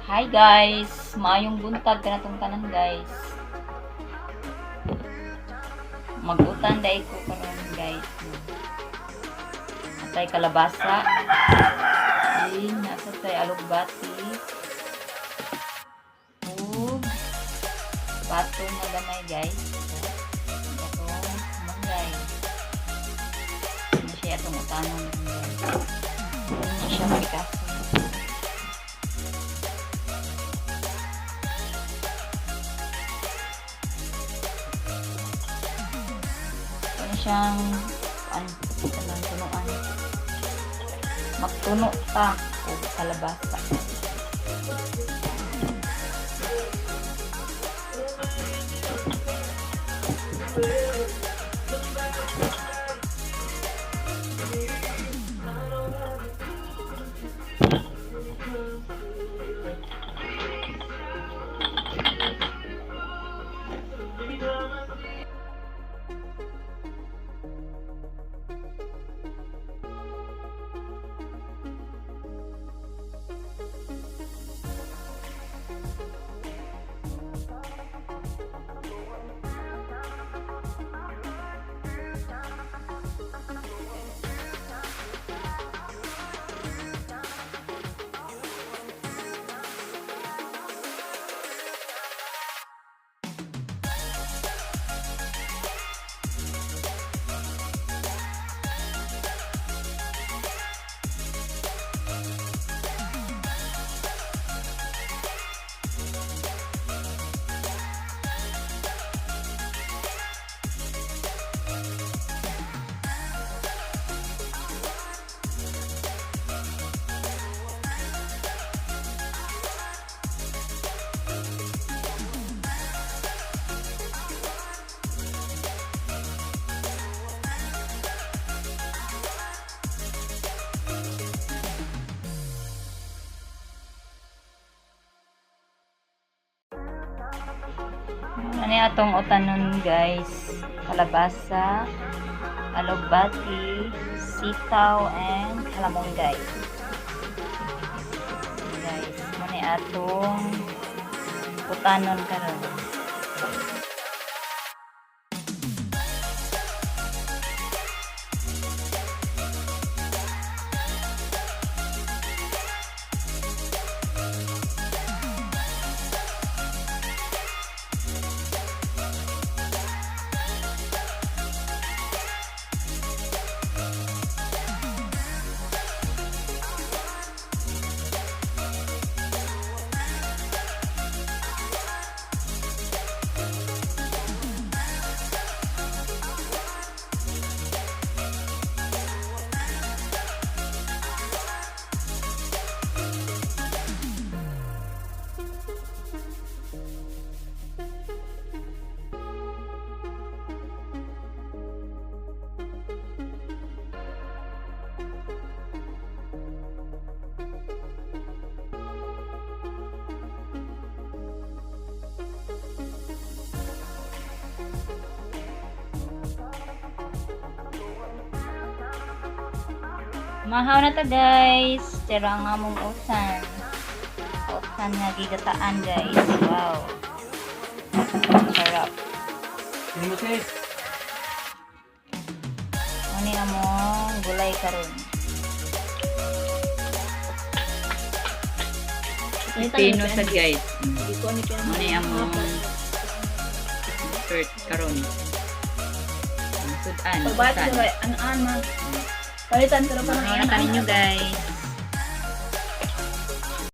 Hi guys! Maayong buntag kanatong tanan, guys. Mag-utan diay ko karon, guys. Atay kalabasa. Ay, nasa tay alugbati. Ug patong na gamay, guys. Atong malunggay. Ano siya atong utanon, guys. Ano siya pikaso. Ano siyang ano, kanang tunuan. Magtuno ta og kalabasa. Ano yung atong utanon, guys? Kalabasa, alugbati, sitaw, and kalamunggay. Guys, mao atong utanon karon. Mahaw na ta, guys. Tira ang among utan. Utan nga gigataan, guys. Wow. Sarap. Sino mo, sis? Ano yung among gulay karon? Pipino sa, guys. Ano yung among dessert karon? Sudan. Pagbayad Utan. ko ano an man. Palitan pero pa Mahaw na ta ninyo, guys.